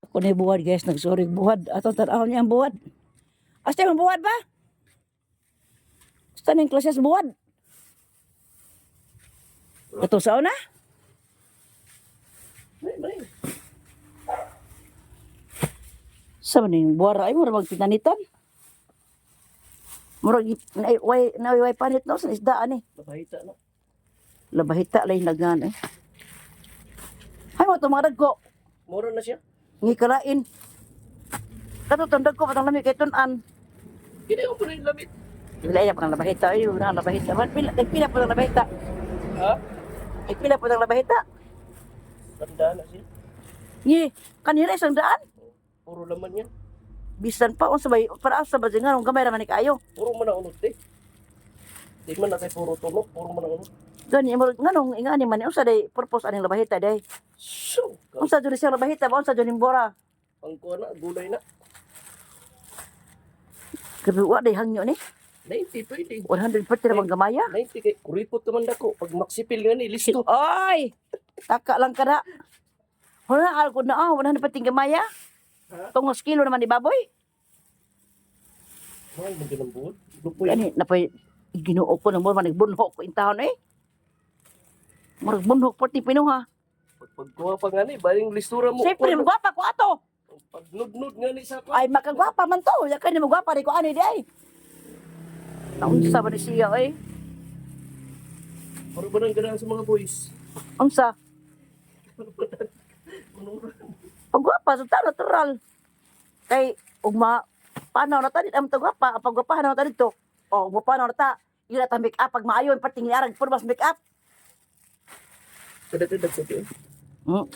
Ako na buwad, guys, nagsurig buwad. Ato tan-awon niya ang buwad. Asta yung buwad ba? Asta ning klase sa buwad? Ito sa una? May, may. Sa maning buwara ay murag magpinanitan. Murag way na way panit no sa isda ani. Labahita na. Labahita lay nagan eh. Hay mo to mga dagko. Mura na siya. Ngikalain. Kato tong dagko patang lami kay tun-an. Kini ko pa rin lamit. Wala na pang labahita ay wala labahita. Man pila kay pila pa ang labahita. Ha? Ay pila pa ang labahita. Tanda na siya. Ngi kanila 100. Puro laman yan. Bisan pa unsa bay para sa ba nga gamay ra man ni kaayo. Puro man ang unot eh. Di man natay puro tunok, puro man ang unot. Gani mo nganong ingani man ni unsa day purpose aning labahita day. So, Unsa jud siya labahita ba unsa jud ning bora? pangkuha na, gulay na. Grabe wa day hangyo ni. 90 pwede. 140 ra bang gamaya? 90 kay kuripot naman dako. Pag maksipil nga ni, listo. Oy! Taka lang kada. Wala alkod na ah, 140 gamaya. Ha? Tungos kilo naman ni baboy. Mahal mo ang buod. Lupoy. Gani napay Ginoo ko nang man nagbunhok ko intawon eh. Murag bunhok porti pinuha. Pag pagkuha pa nga ni, baling listura mo. Siyempre magwapa ko ato. Pag nudnud nga ni sa ko. Ay makagwapa man to. Ya kani magwapa ri ko ani di ay. Naunsa ba ni siya eh? Puro ba nang ganahan sa mga boys? Unsa? Manuran. Pagwapa sa ta natural. Kay ugma panaw na ta dit ang tagwapa, pagwapahan na ta dito. O ugma na ta. Ila ta make up pag maayo ang perting arag purmas make up. Kada-kada sa Hmm.